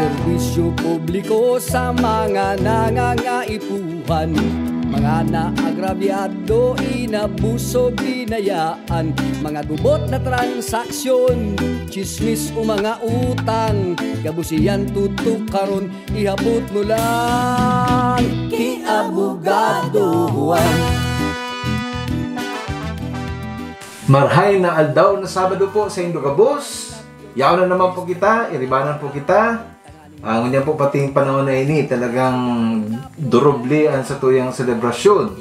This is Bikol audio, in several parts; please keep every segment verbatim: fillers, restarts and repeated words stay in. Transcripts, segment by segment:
Serbisyo publiko sa mga nangangaipuhan, mga naagrabyado, inabuso, binayaan, mga gubot na transaksyon, chismis o mga utang, gabos iyan tutukaron, ihapot mo lang ki Abogado Juan. Marhay na aldaw na Sabado po sa indo gabos. Yaon na naman po kita, iribanan po kita. Ah, ngunyan po pating panahon na ini, talagang durubli ang satuyang selebrasyon.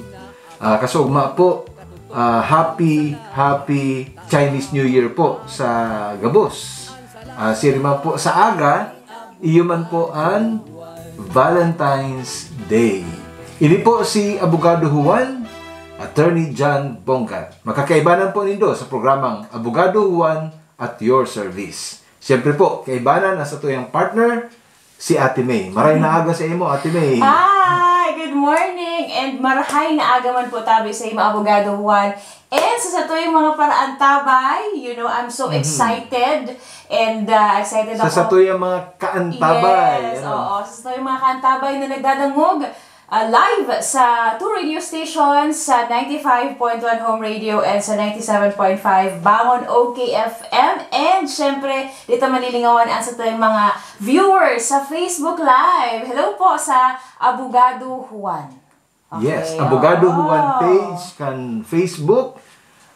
Ah, kasugma po, ah, happy, happy Chinese New Year po sa gabos. Ah, siriman po sa aga, iyo man po an Valentine's Day. Ini po si Abogado Juan, Attorney John Bongat. Makakaibanan po nindo sa programang Abogado Juan at your service. Siyempre po, kaibanan ang satuyang partner, si Ate May. Maray na aga sa imo, Ate May. Hi! Good morning! And marahay na aga man po tabi sa imo, Abogado Juan. And sa satuyang mga paraantabay, you know, I'm so excited. And uh, excited Sa ako. satuyang mga kaantabay. Yes, ano? Oo. Sa satuyang mga kaantabay na nagdadangog, ah, live sa two radio stations, sa ninety-five point one Home Radio and sa ninety-seven point five Bangon O K F M. And syempre, dito malilingawan ang satuyang mga viewers sa Facebook Live. Hello po sa Abogado Juan. Okay, Yes, Abogado oo. Juan page kan Facebook.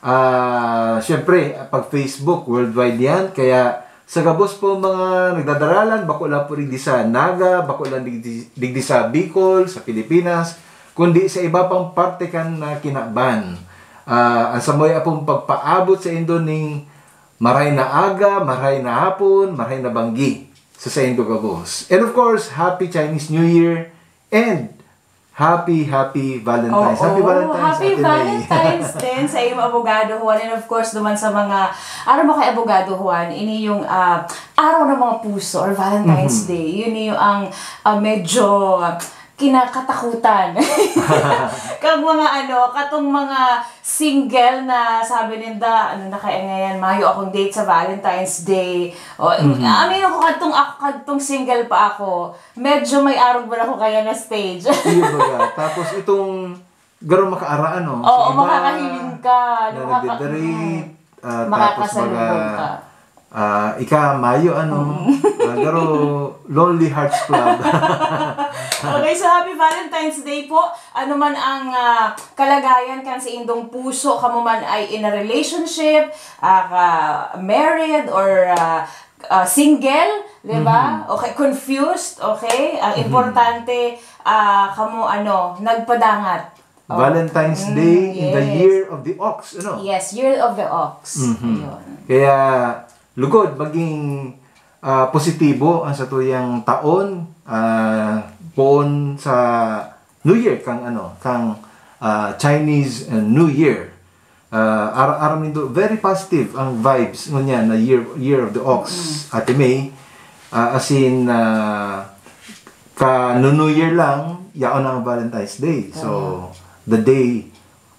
Ah, siyempre, pag Facebook, worldwide yan. Kaya sa gabos po mga nagdadaralan, bako lang po digdi sa Naga, bako lang digdi, digdi sa Bicol, sa Pilipinas, kundi sa iba pang parte kan ah, kinaban. Ah, ang samoy apong pagpaabot sa indo ning maray na aga, maray na hapon, maray na banggi sa saindo gabos. And of course, Happy Chinese New Year and Happy, Happy Valentine's. Oo, Happy Valentine's, Happy Ate May. Valentine's din sa imo, Abogado Juan. And of course, duman sa mga, araw mo kay Abogado Juan, ini yung ah, araw ng mga puso or Valentine's Mhm. Day. Yun yung ang ah, medyo kinakatakutan. Kag mga ano, katong mga single na sabi ninda, ano na kaya ngayon, mayo akong date sa Valentine's Day. O, Mhm. amin ako kadtong, ako kadtong single pa ako. Medyo may arog ba ako kaya na stage? Iyo baga. Tapos itong garo makaaraan, no? Oo, Sa iba makakahiling ka. na Nakaka- nagdadate, ah, tapos Makakasalubong baga, ka. ah, ika, mayo, ano, ah, garo Lonely Hearts Club. Okay, so happy Valentine's Day po. Ano man ang ah, kalagayan kan sa indong puso, kamo man ay in a relationship, ah, ka- married or ah, ah, single, di ba? Okay, confused, okay? Ang importante, ah, kamo ano, nagpadangat. Oh. Valentine's Mm, Day in the yes. year of the ox, ano? Yes, Year of the Ox. Mhm. Ayun. Kaya lugod maging ah, positibo ang satuyang taon, ah, poon sa New Year kang ano, kang ah, Chinese ah, New Year. Ah, ar- aram nindo, very positive ang vibes ngunyan na year year of the ox, Ate May. Ah, as in, ah, ka no New Year lang, yaon na ang Valentine's Day. So, the day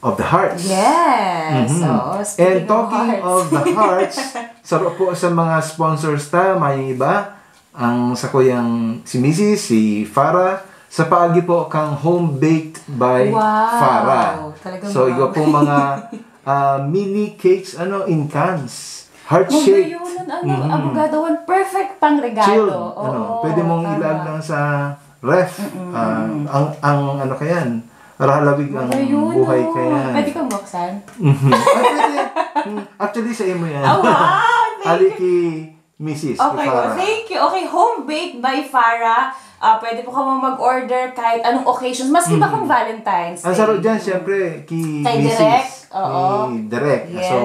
of the hearts. Yes. Mhm. Oo, And speaking of talking hearts. of the hearts, saro po sa mga sponsors ta, may iba, ang sakuyang si Missus, si Farah, sa paagi po kang Home Baked by Wow. Farah. Talagang So, wow. Iba pong mga ah, mini cakes, ano, in cans. Heart shape. Magayonon, ano, Abogado Juan, perfect pang regalo. Chill. Oo. Ano, pwede mong Tama. Ilaag lang sa ref. Ah, ang, ang ano kayan, rahalawig ang Magayonon. Buhay kayan. Pwede kang buksan? Mhm. Ah, pwede. Hmm, actually, sa imo yan. Oh, wow! Thank Ali you. Ki Missus Okay, Farah. Thank you. Okay, Home Baked by Farah. Ah, pwede po kamo mag-order kahit anong occasions. Maski ba kung Valentine's Ang saro Day. dyan, siyempre, ki Kay Missus Direk, oo. Ni Direk. Yes. So,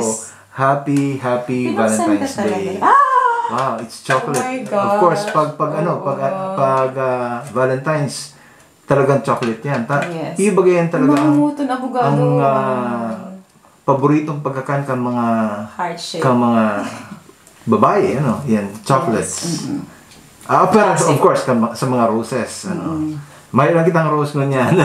happy, happy Pinuksan Valentine's ka talaga. Day. Ah! Wow, it's chocolate. Oh my gosh. Of course, pag, pag ano, pag, Oo. pag ah, Valentine's, talagang chocolate yan. Ta- Yes. Iba yan talaga ang, Mangunguton, abogado. ang ah, paboritong pagkakan kan mga Heart shape. Kan mga babae, ano, yan, chocolates. Yes, mm-mm. Ah, pero Classic. Of course, kan, sa mga roses, ano. May lang kitang rose ngunyan.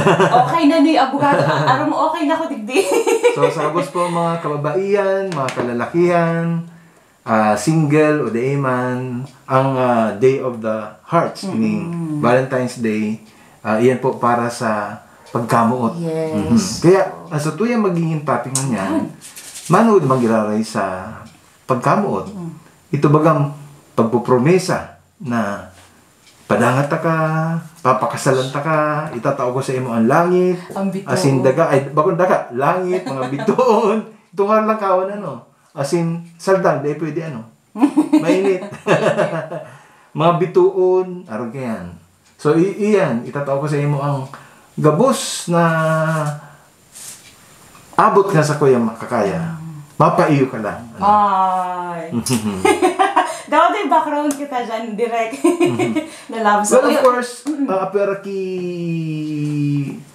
Okay na ni abogado. Aram mo, okay na ako digdi. So, sa gabos po, mga kababaihan, mga kalalakihan, ah, single o di man, ang, ah, Day of the Hearts, Mm. meaning Valentine's Day, ah, iyan po para sa pagkamoot. Yes. Mhm. Kaya, ang satuyang magiging topic ngunyan, Yan. manood mag-iraray sa pagkamoot. Mm. Ito bagang pagpopromesa na padangat taka, papakasalan taka, itatao ko sa imo ang langit, Ang bituon. asin daga, ay, bakong daga, langit, mga bituon. Ito nga lang kawan, ano, asin saldang, di pwede, ano, mainit. Mga bituon, arog yan. So, i-, iyan, itatao ko sa imo ang gabos na abot nga sa kuya makakaya. Mapaiyo ka lang. Ano? Ay. Dapat may background kita dyan, direct. Mhm. Na love Well, of song. course, Mm. ah, apwera ki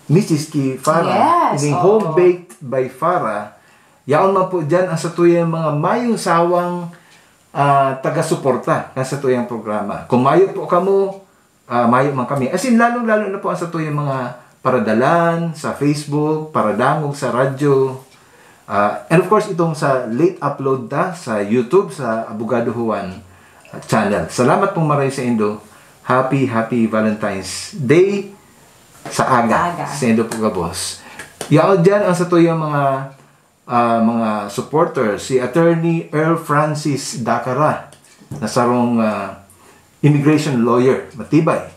Missus ki Farah, Yes, ining oo. Home Baked by Farah, yaon man po dyan ang satuyang mga mayong sawang, ah, taga-suporta kan satuyang programa. Kung mayo po kamo, ah, mayo man kami. As in, lalong-lalo na po ang satuyang mga paradalan sa Facebook, paradangog sa radyo. Ah, and of course, itong sa late upload ta sa YouTube, sa Abogado Juan, ah, channel. Salamat pong maray sa indo. Happy, happy Valentine's Day sa aga. Sa aga. Sa indo po gabos. Yaon dyan ang satuyang mga, ah, mga supporters. Si Attorney Earl Francis Dacara, na sarong, ah, immigration lawyer, matibay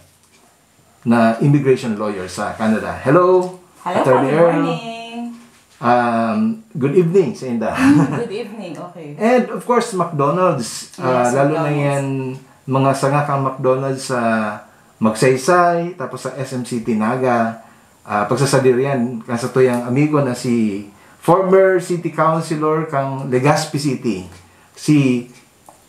na immigration lawyer sa Canada. Hello, Hello po, Attorney good Earl. morning. Um, good evening sa inda. Mm, good evening, okay. And of course, McDonald's. Ah, Yes, lalo na McDonald's. yan, mga sanga kang McDonald's sa Magsaysay, tapos sa S M City Naga. Ah, pagsasadir yan, kan satuyang amigo na si former city councilor kang Legazpi City, si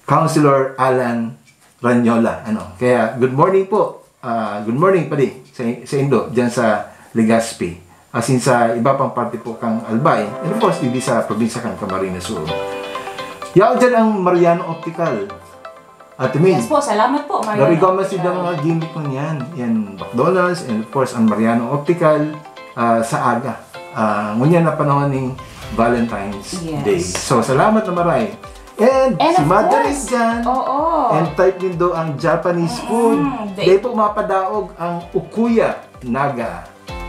Councilor Alan Ranyola. Ano? Kaya, good morning po. Ah, good morning, padi, sa, sa indo, dyan sa Legazpi. As in, sa iba pang parte po kang Albay. And of course, digdi sa probinsya kan Camarines Sur. Yaon dyan ang Mariano Optical. Ate May, Yes po, salamat po, Mariano garo igwa man Optical. sinda mga gimmick ko niyan. Yan, McDonald's, and of course, ang Mariano Optical, ah, sa aga. Ah, ngunyan na panahon ning Valentine's Yes. Day. So, salamat na maray. And And si of Mother course. is dyan. Oo. And type nindo ang Japanese Mm, food. they Di po mapadaog ang Okuya Naga.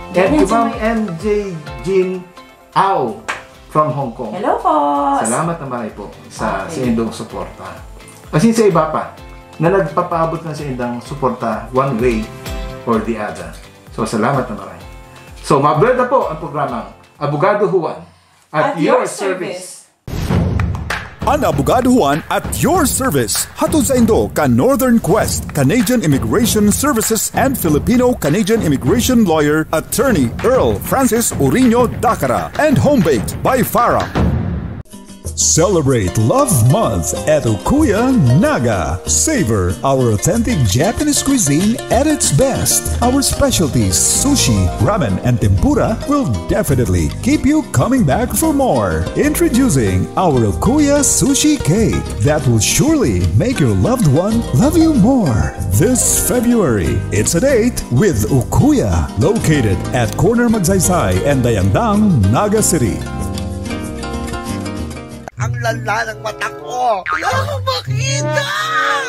And Ganyan si si Ma'am May- M J Jin Ao from Hong Kong. Hello po. Salamat na maray po sa, Okay. sa indong suporta. As in, sa iba pa, na nagpapaabot na sa indang suporta one way or the other. So, salamat na maray. So, mabreda po ang programang Abogado Juan at At your your service. service. An Abogado Juan at your service. Hatod saindo kan Northern Quest, Canadian Immigration Services and Filipino-Canadian Immigration Lawyer, Attorney Earl Francis Uriño Dacara, and Home Baked by Farah. Celebrate Love Month at Okuya Naga. Savor our authentic Japanese cuisine at its best. Our specialties, sushi, ramen, and tempura, will definitely keep you coming back for more. Introducing our Okuya Sushi Cake that will surely make your loved one love you more. This February, it's a date with Okuya, located at Corner Magsaysay and Dayangdang, Naga City. Ang lala ng mata ko! Wala akong makita!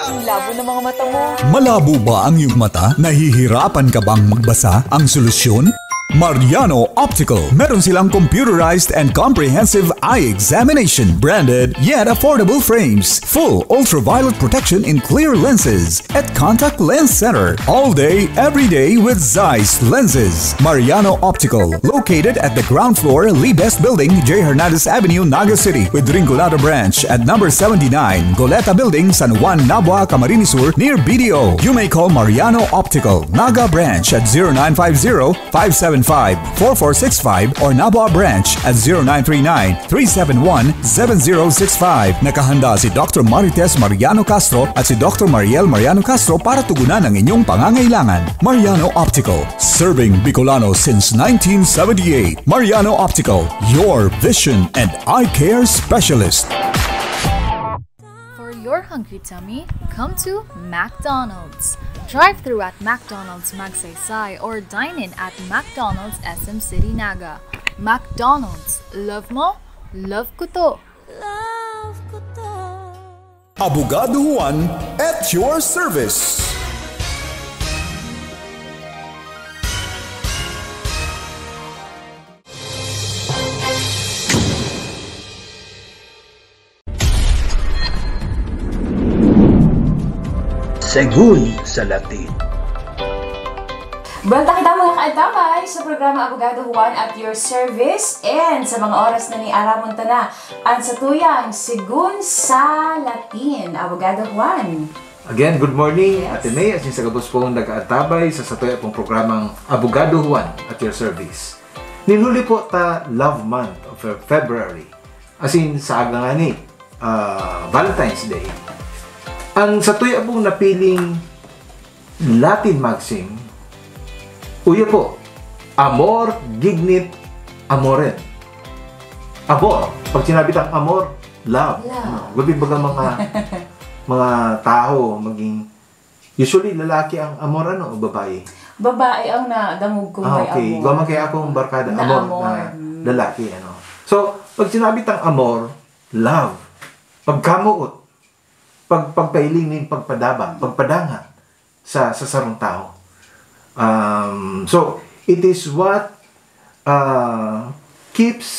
Ang labo ng mga mata mo. Malabo ba ang iyong mata? Nahihirapan ka bang magbasa? Ang solusyon? Mariano Optical. Meron silang computerized and comprehensive eye examination, branded yet affordable frames, full ultraviolet protection in clear lenses, at Contact Lens Center. All day, every day with Zeiss lenses. Mariano Optical, located at the ground floor, Libes Building, J Hernandez Avenue, Naga City, with Rinconada Branch at number seventy-nine, Goleta Building, San Juan, Nabua, Camarines Sur, near B D O. You may call Mariano Optical, Naga Branch at zero nine five zero, five seven five, four four six five or Nabua Branch at zero nine three nine, three seven one, seven zero six five. Nakahanda si Doctor Marites Mariano Castro at si Doctor Mariel Mariano Castro para tugunan ang inyong pangangailangan. Mariano Optical, serving Bicolano since nineteen seventy-eight. Mariano Optical, your vision and eye care specialist. For your hungry tummy, come to McDonald's. Drive through at McDonald's Magsaysay or dine in at McDonald's S M City Naga. McDonald's, love mo, love ko to! Love ko to. Abogado Juan at your service. Segun sa Latin. Buwelta kita, mga kaantabay, sa programa Abogado Juan at your service. And sa mga oras na ni, aramon ta na an satuyang Segun sa Latin. Abogado Juan. Again, good morning, Yes. Ate May, asin sa gabos pong nag-aantabay sa satuya pong programang Abogado Juan at your service. Nin Hulyo po ta love month of Fe- February. Asin sa aga ngani, ah, Valentine's Day. Ang satuya pong napiling Latin maxim, uya po, amor gignit amorem. Amor, pag sinabi tang amor, love. Love. Gabi baga mga mga tao maging, usually lalaki ang amor, ano, o babae? Babae ang nadangog ko Ah, may okay. amor. Gwa man kaya akong barkada, Na amor, amor. na Mm. lalaki, ano. So, pag sinabi tang amor, love. Pagkamuot, pag pagpailing nin pagpadaba, pagpadangat sa sa sarong tao. Um, so, it is what uh, keeps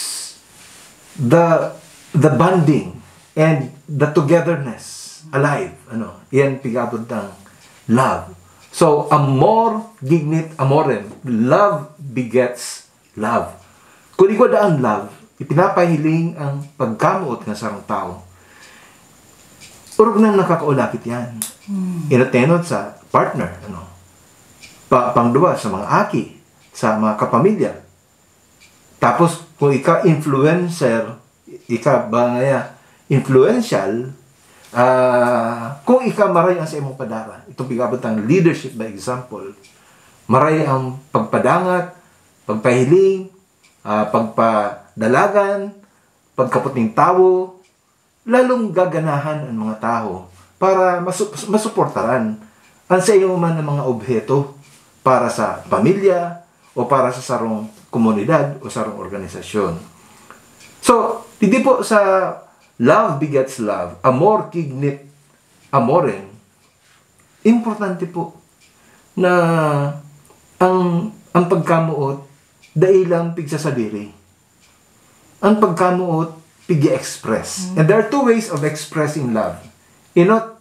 the the bonding and the togetherness alive. Ano, yan pigabod ng love. So, amor gignit amorem. Love begets love. Kung igwa daa an love, ipinapahiling ang pagkamoot ng sarong tao. Orog nang nakakaulakit yan. Inotenot sa partner, ano. Pa, pangduwa, sa mga aki, sa mga kapamilya. Tapos, kung ika influencer, ika ba ngaya influential, ah, kung ika maray ang sa imong padara, itong pig-abot ng leadership by example, maray ang pagpadangat, pagpahiling, ah, pagpadalagan, pagkapot ning tawo, lalong gaganahan an mga tawo para masu- masuportaran an sa iyo man ang mga obheto para sa pamilya o para sa sarong komunidad o sarong organisasyon. So, digdi po sa love begets love, amor gignit amorem, importante po na ang ang pagkamoot dai lang pigsasadiri. Ang pagkamoot pigi-express. And there are two ways of expressing love. Inot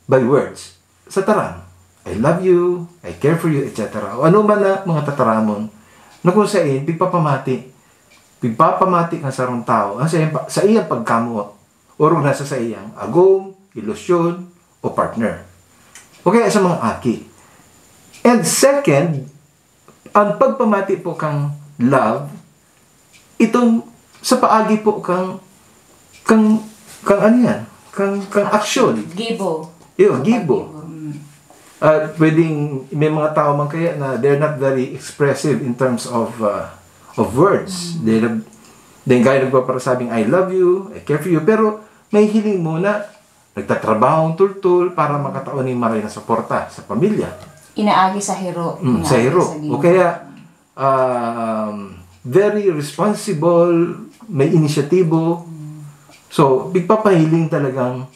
by words. Sa taram, "I love you, I care for you," et cetera. O ano man na mga tataramon na kung sain, pigpapamati. Pigpapamati kan sarong tawo ang sa iyang, pa- sa iyang pagkamoot. Orog na sa saiyang agom, ilusyon, o partner. O kaya sa mga aki. And second, ang pagpamati po kang love, itong sa paagi po kang kang kang ano yan, kang kang aksyon. Gibo. Yo, gibo. Mm. At pwedeng may mga tao man kaya na they're not very expressive in terms of uh, of words. They have, then kaya nagpaparasabing, "I love you, I care for you," pero may hiling mo na nagtatrabaho ang tultul para makataon ng maray na suporta sa pamilya. Inaagi sa hiro. Mm, Inaagi sa hiro. sa gibo. O kaya, um, very responsible, may inisyatibo. So, pigpapahiling talagang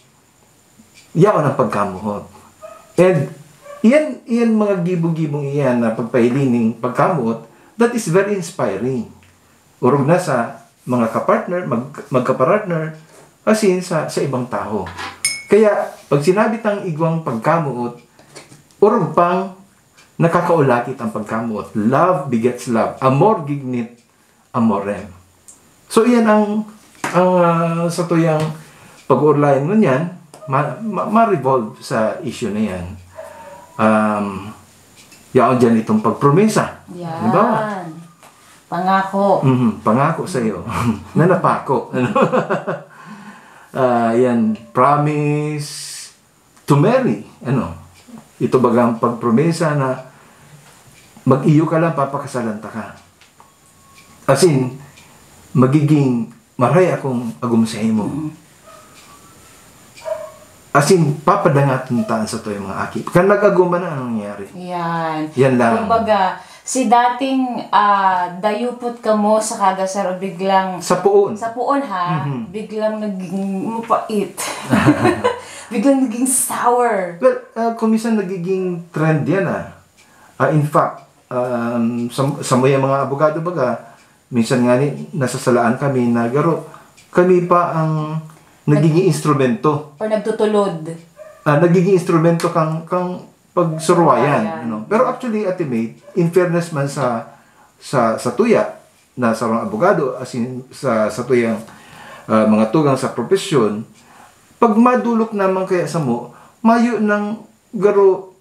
yaon ang pagkamuot. And iyan, iyan mga gibo-gibong iyan na pagpahiling ning pagkamuot, that is very inspiring. Orog na sa mga kapartner, mag, magkapartner, asin sa, sa ibang tao. Kaya, pag sinabi tang igwang pagkamuot, orog pang nakakaulakit ang pagkamuot. Love begets love. Amor gignit amorem. So, iyan ang, ang ah, sa tuyang pag-uurlayan ngunyan, ma, ma, ma-revolve sa issue na yan. Um, yaon dyan itong pagpromesa. Yan. Halimbawa, Pangako. Mhm, pangako sa iyo na napako. Ano? Ah, yan, promise to marry. Ano? Ito bagang pagpromesa na mag-iyo ka lang, papakasalan ta ka. As in, magiging maray akong agom sa imo. As in, papadangaton ta an satuyang mga aki. Kan nag-agom man na, anong nangyayari? Yan. Yan lang. Kumbaga, Si dating, ah, dayupot kamo sa kada saro, biglang Sa puon. Sa puon, ha? Mhm. Biglang naging mapait. Biglang naging sour. Well, ah, kung minsan nagiging trend yan, ah. Ah, in fact, um, sa, sa mga abogado baga, minsan nga ni, nasasalaan kami na garo, kami pa ang nagiging instrumento. Or nagtutulod. Ah, nagiging instrumento kang, kang pagsuruwayan, Suruwayan. ano. Pero actually, Ate May, in fairness man sa, sa, sa tuya, na sarong abogado, as in, sa, sa tuyang, ah, mga tugang sa propesyon, pag madulok naman kaya samo, mayo ng garo,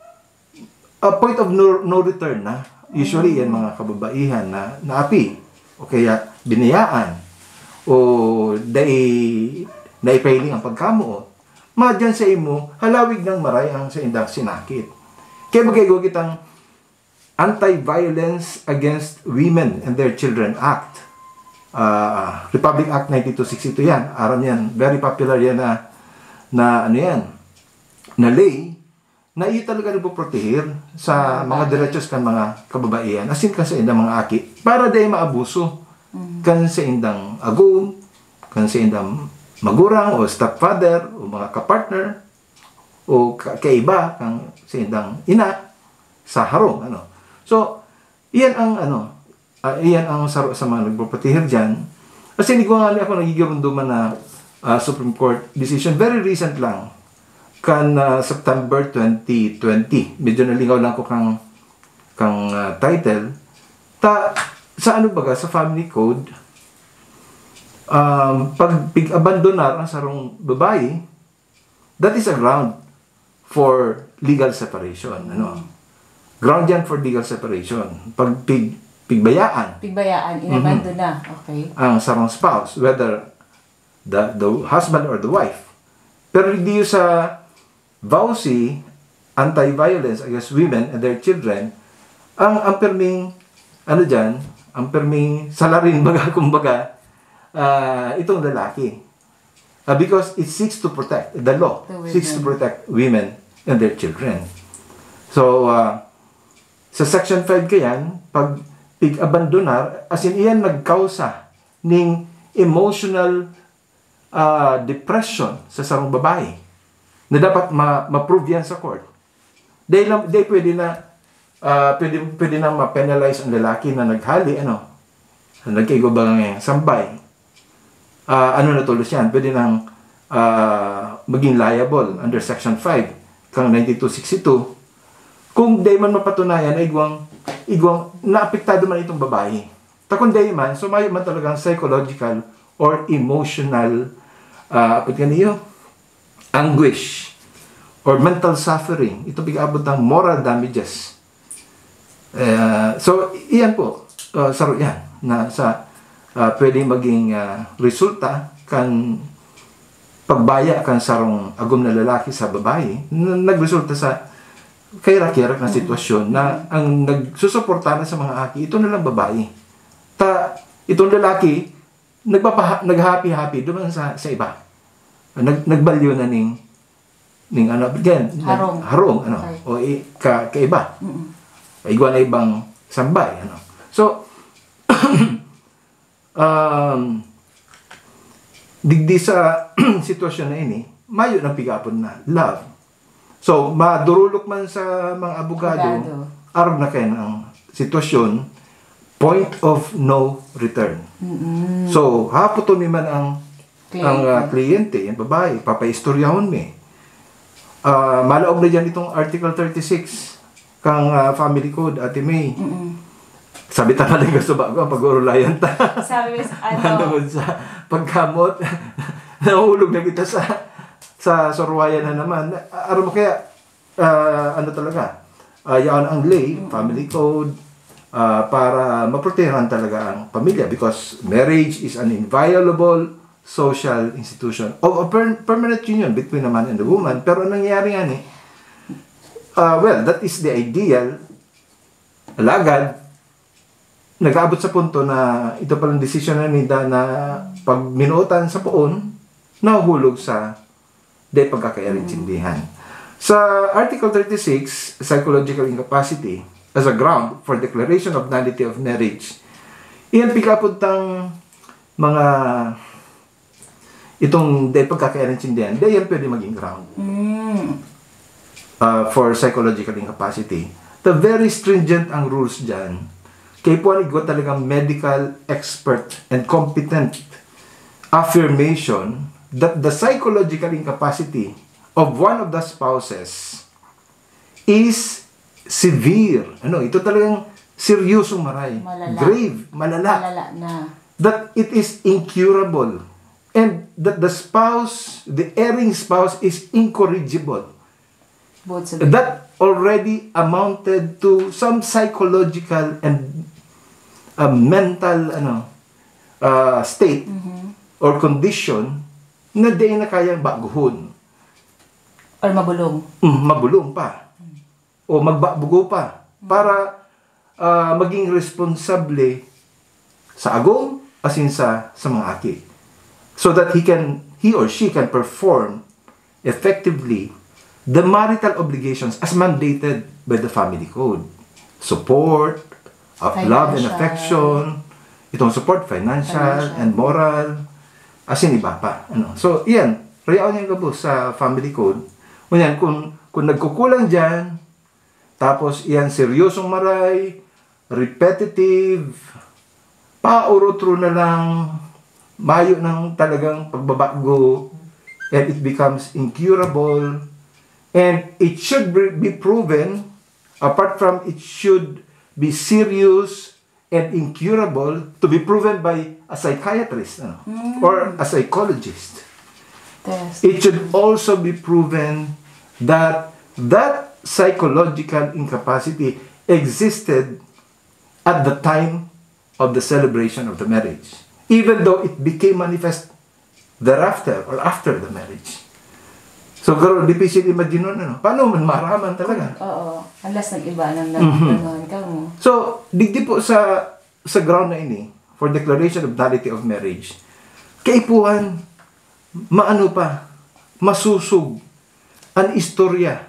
a point of no, no return na. Usually, yan mga kababaihan na naapi, o kaya binayaan, o dai, naipahiling ang pagkamoot. Madyan sa imo, halawig ng maray ang sa indang sinakit. Kaya magkaigo kitang Anti-Violence Against Women and Their Children Act. Ah, Republic Act ninety-two sixty-two yan. Aram yan. Very popular yan na, na ano yan, na ley na iyo talaga nagpoproteger sa mga Babae. Derechos kan mga kababaihan. As in, kan sa indang mga aki. Para dai maabuso. Mm. Kan sa indang agom, kan sa indang magurang o stepfather o mga kapartner o ka-, kaiba kan sa indang ina sa harong, ano. So, iyan ang, ano, ah, iyan ang saro sa mga nagpoproteger diyan. Kasi hindi ko nga ako nagigirunduman na, ah, Supreme Court decision. Very recent lang, kan, ah, September twenty twenty. Medyo nalingaw lang ko kang, kang, ah, title. Ta, sa ano baga, sa family code, um, pag pig-abandonar ang sarong babae, that is a ground for legal separation, ano? Ground yan for legal separation. Pag pig-, pigbayaan Pigbayaan, Mhm. inabandon na. Okay. ang sarong spouse, whether the, the husband or the wife. Pero di sa VAWC, Anti-Violence Against Women and Their Children, ang, ang pirming, ano dyan, ang pirming salarin, baga, kumbaga, ah, itong lalaki. Ah, because it seeks to protect, the law The seeks to women. protect women and their children. So, ah, sa Section five kayan, pag pig-abandonar, as in, iyan nagkausa ning emotional, ah, depression sa sarong babae na dapat ma-, ma-prove yan sa court. Dahil lang, dahil pwede na, ah, pwede, pwede na ma-penalize ang lalaki na naghali, ano, nagkaigo ba nga sambay. Ah, ano na tulos yan? Pwede nang, ah, maging liable under Section five kang ninety-two sixty-two. Kung di man mapatunayan na igwang, igwang naapektado man itong babae. Ta kung di man, so mayo man talagang psychological or emotional, ah, apod kaniyo, anguish or mental suffering. Ito pig-abot ng moral damages. Eh, so, iyan po, ah, saro yan na sa, ah, pwede maging, ah, resulta kan pagbaya kan sarong agom na lalaki sa babae, na nagresulta sa kahirak-hirak na Mm. sitwasyon na ang nagsusuporta na sa mga aki, ito na lang babae. Ta, itong lalaki, nagpapaha-, naghahappy-happy duman sa, sa iba. Nag-, nagbalyo na ning, ning ano, again, nag-, Harong. harong, ano, Okay. o i-, ka-, kaiba. Mm-mm. Igwa na ibang sambay, ano. So, um, digdi sa sitwasyon na ini, mayo nang pigapon na love. So, madurulok man sa mga abogado, Abogado. arog na kayo ang sitwasyon, point of no return. Mm-mm. So, haputon mi man ang, Kliyente. ang, ah, kliyente, yung babae, papaistoryahon mi. Ah, malaog na dyan itong Article thirty-six kang, ah, Family Code, Ate May. Mm-mm. Sabi ta pala yung gusto ba ko, pag-urulayan ta. Sabi, ano? Ano sa pagkamot, nahulog na kita sa, sa surwayan na naman. Aram mo kaya, ah, ano talaga, ah, yaon ang ley, Mm. family code, ah, para maprotehan talaga ang pamilya because marriage is an inviolable social institution of a per-, permanent union between a man and a woman. Pero ang nangyayari nga ni, ah, well, that is the ideal. Alagad, nag-aabot sa punto na ito palang desisyon na ninda na pag minuotan sa poon, nahuhulog sa di pagkakaintindihan. Sa Article thirty-six, psychological incapacity, as a ground for declaration of nullity of marriage. Iyan pikapod tang mga itong dai pagkakaintindihan, dai yan pwede maging ground Mm. uh, for psychological incapacity. The very stringent ang rules dyan. Kaipuhan igwa talagang medical expert and competent affirmation that the psychological incapacity of one of the spouses is severe. Ano, ito talagang seryosong maray. Malala. Grave, malala. Malala na. That it is incurable. And that the spouse, the erring spouse is incorrigible. Both sa That already amounted to some psychological and uh, mental ano uh, state Mhm. or condition na di na kayang baguhon. Or mabulong. Mm, mabulong pa. O magbabugo pa para ah, maging responsable sa agom asin sa sa mga aki, so that he can he or she can perform effectively the marital obligations as mandated by the family code. Support of love and Financial. Affection, itong support financial Financial. and moral, asin iba pa. Ano? So, iyan, rayaon niya gabos sa family code. Ngunyan, kung, kung nagkukulang dyan, tapos iyan seryosong maray, repetitive, paurotro na lang, mayo ng talagang pagbabago, and it becomes incurable, and it should be be proven, apart from it should be serious and incurable, to be proven by a psychiatrist ano, or a psychologist. Test. It should also be proven that that psychological incapacity existed at the time of the celebration of the marriage, even though it became manifest thereafter or after the marriage. So, garo, difícil imagine nun, ano? Paano man maraman talaga? Oo. Unless nag-iba ng Mhm. nagkakaroon ka mo. So, digdi po sa sa ground na ini, for declaration of nullity of marriage, kaipuhan, maano pa, masusog an istorya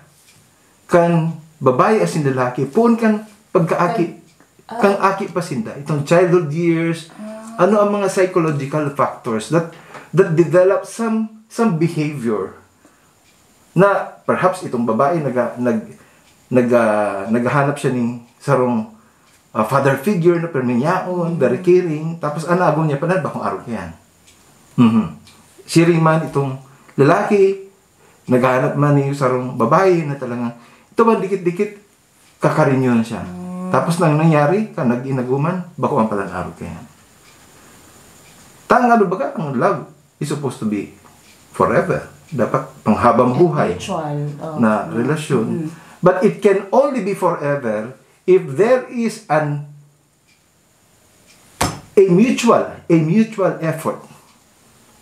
kan babae asin lalaki, poon kan pagkaaki, Ah. Kan aki pa sinda, itong childhood years, ano ang mga psychological factors that that develop some some behavior na perhaps itong babae naga, nag, nag, ah, naghahanap siya ning sarong ah, father figure na perminyaon, very caring, tapos ang agom niya pa na bakong arog yan. Mhm. Siring man itong lalaki, naghahanap man ning sarong babae na talagang ito man dikit-dikit kakarinyon siya. Tapos nang nangyari, kan nag-inaguman, bako ang palan-arog kaya. Tang ano baga, ang love is supposed to be forever. Dapat panghabang buhay Mutual, oh. na relasyon. But it can only be forever if there is an a mutual, a mutual effort.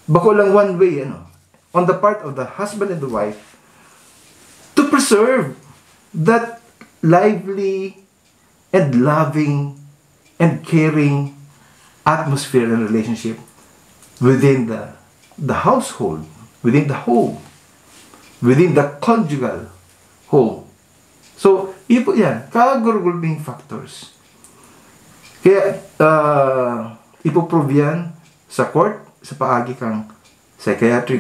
Bako lang one way, ano, on the part of the husband and the wife to preserve that lively and loving and caring atmosphere and relationship within the the household, within the home, within the conjugal home. So, ipo yan, kagurgulbing factors. Kaya, uh, ipoprove yan sa court, sa paagi kang psychiatric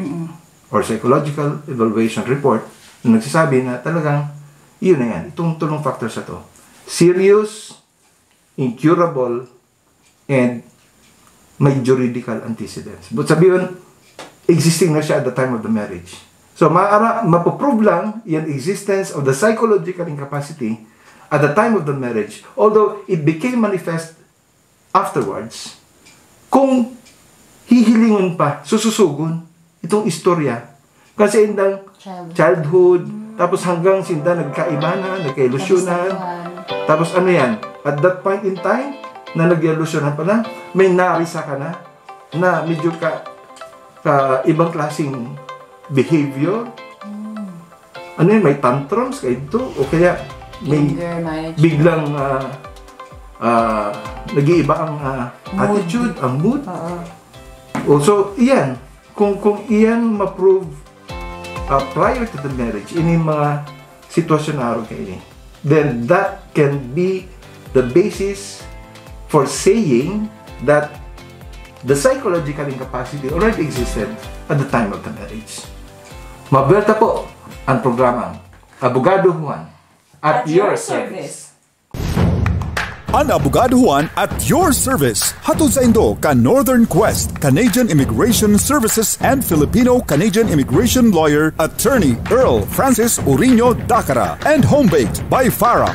or psychological evaluation report na nagsasabi na talagang, yun na yan, itong tulong factors na to. Serious, incurable, and may juridical antecedents. But sabihin, existing na siya at the time of the marriage. So, maara, mapoprove lang yung existence of the psychological incapacity at the time of the marriage, although it became manifest afterwards, kung hihilingon pa, sususugon itong istorya. Kasi indang Childhood. Childhood, tapos hanggang sinda nagkaiba na, nagkailusyonan. Tapos ano yan? At that point in time, na nagkailusyonan pa lang, may narisa ka na, na medyo ka, ka ibang klaseng behavior. Ano yan? May tantrums ka ito? O kaya may Anger management. Biglang ah, ah, nag-iiba ang ah, Mood. Attitude, ang mood. Oo. O, so, iyan. Kung, kung iyan ma-prove ah, prior to the marriage, ini mga sitwasyon na arog kaini. then that can be the basis for saying that the psychological incapacity already existed at the time of the marriage. Mabuelta po ang programang Abogado Juan at your service. An Abogado Juan at your service. Hatod saindo kan Northern Quest, Canadian Immigration Services and Filipino-Canadian Immigration Lawyer, Attorney Earl Francis Uriño Dacara, and home-baked by Farah.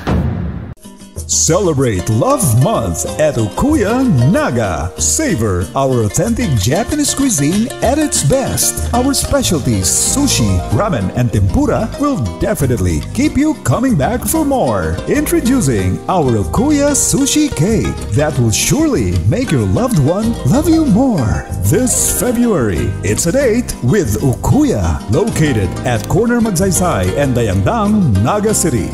Celebrate Love Month at Okuya Naga. Savor our authentic Japanese cuisine at its best. Our specialties, sushi, ramen, and tempura, will definitely keep you coming back for more. Introducing our Okuya Sushi Cake that will surely make your loved one love you more. This February, it's a date with Okuya, located at corner Magsaysay and Dayangdang, Naga City.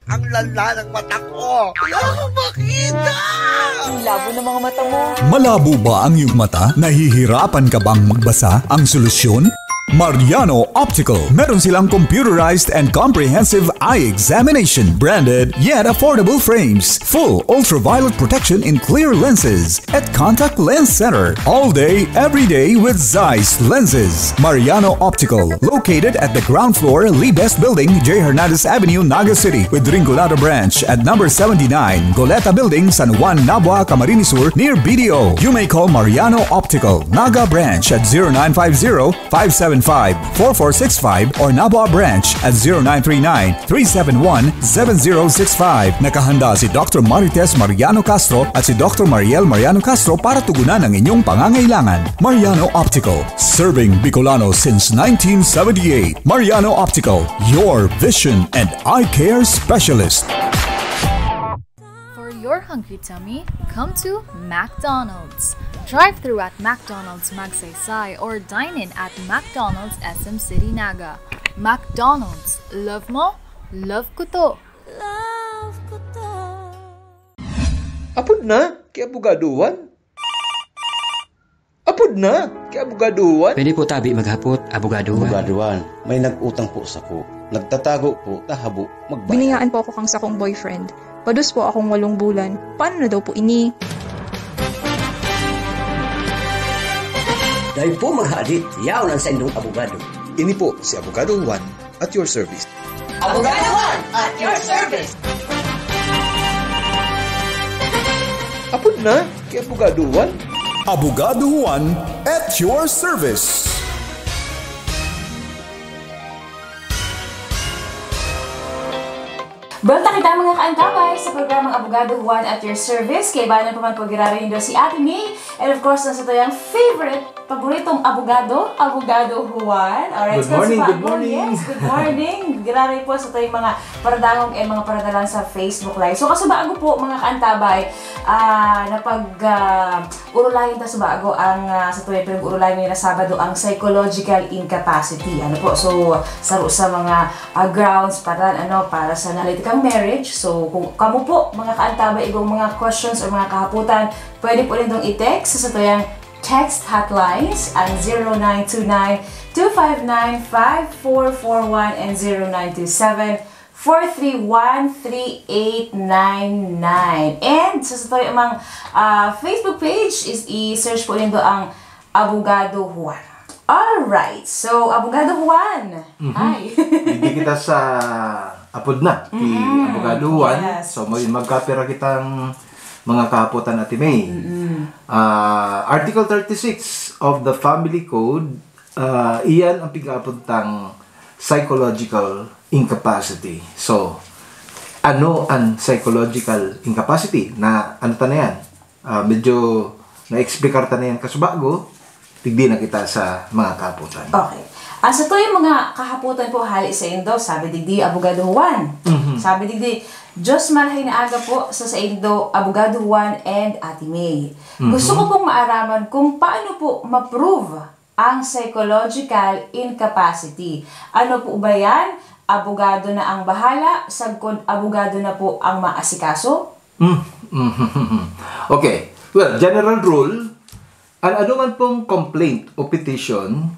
Ang lala ng mata ko! Wala akong makita! Ang labo ng mga mata mo. Malabo ba ang iyong mata? Nahihirapan ka bang magbasa? Ang solusyon? Mariano Optical. Meron silang computerized and comprehensive eye examination, branded yet affordable frames, full ultraviolet protection in clear lenses, at Contact Lens Center. All day, every day with Zeiss lenses. Mariano Optical, located at the ground floor, Lee Best Building, J. Hernandez Avenue, Naga City, with Rinconada Branch at number seventy-nine, Goleta Building, San Juan, Nabua, Camarines Sur, near B D O. You may call Mariano Optical, Naga Branch at zero nine five zero, five seven five, four four six five or Nabua Branch at zero nine three nine, three seven one, seven zero six five. Nakahanda si Doctor Marites Mariano Castro at si Doctor Mariel Mariano Castro para tugunan ang inyong pangangailangan. Mariano Optical, serving Bicolano since nineteen seventy-eight. Mariano Optical, your vision and eye care specialist. For your hungry tummy, come to McDonald's. Drive through at McDonald's Magsaysay or dine in at McDonald's S M City Naga. McDonald's, love mo, love ko to! Apod na, ki Abogado Juan. Apod na, ki Abogado Juan. Pwede po tabi maghapot, Abogado Juan. Abogado Juan, may nag-utang po sako. Nagtatago po, ta habo magbayad. Binayaan po ako kang sakong boyfriend. Padus po akong walong bulan. Paano na daw po ini? Dai po maghadit, yaon ang saindong abogado. Ini po si Abogado Juan at your service. Abogado Juan at your service. Apod na, ki Abogado Juan. Abogado Juan at your service. Buelta kita, mga kaantabay, sa programang Abogado Juan at your service. Kaibanan pa man po giraray nindo si Ate May. And of course, ang satuyang favorite, paboritong abogado, Abogado Juan. Alright, Good morning, good morning. Yes, good morning. Giraray po satuyang mga paradangog and mga paradalan sa Facebook Live. So, kasubago po, mga kaantabay, ah, napag, ah, urulayan ta subago ang, ah, satuyang pinag-urulayan ngayong Sabado, ang psychological incapacity. Ano po? So, saro sa mga ah, grounds para, ano, para sa nalitikang marriage. So, kung kamo po, mga kaantabay, igong mga questions or mga kahapotan, pwede po nindong i-text sa satuyang text hotlines, ang zero nine two nine, two five nine, five four four one and zero nine two seven, four three one, three eight nine nine. And sa satuyang mga, ah, Facebook page is i-search po nindo ang Abogado Juan. Alright. So, Abogado Juan. Hi. Digdi kita sa apod na, ki Abogado Juan. Yes. So, may magkapira kitang mga kahapotan, Ate May. Ah, Article thirty-six of the Family Code, ah, iyan ang pig-aapod tang psychological incapacity. So, ano ang psychological incapacity? Na, ano ta na yan? Ah, medyo na-explicar ta na yan kasubago, digdi na kita sa mga kahapotan. Okay. Ang satuyang mga kahapotan po hali saindo, sabi digdi, Abogado Juan. Sabi digdi, Diyos marhay na aga po sa saindo, Abogado Juan and Ate May. Gusto ko pong maaraman kung paano po ma-prove ang psychological incapacity. Ano po ba yan? Abogado na ang bahala, sagkod abogado na po ang maasikaso? Mm, mm. Okay. Well, general rule, an anuman pong complaint o petition,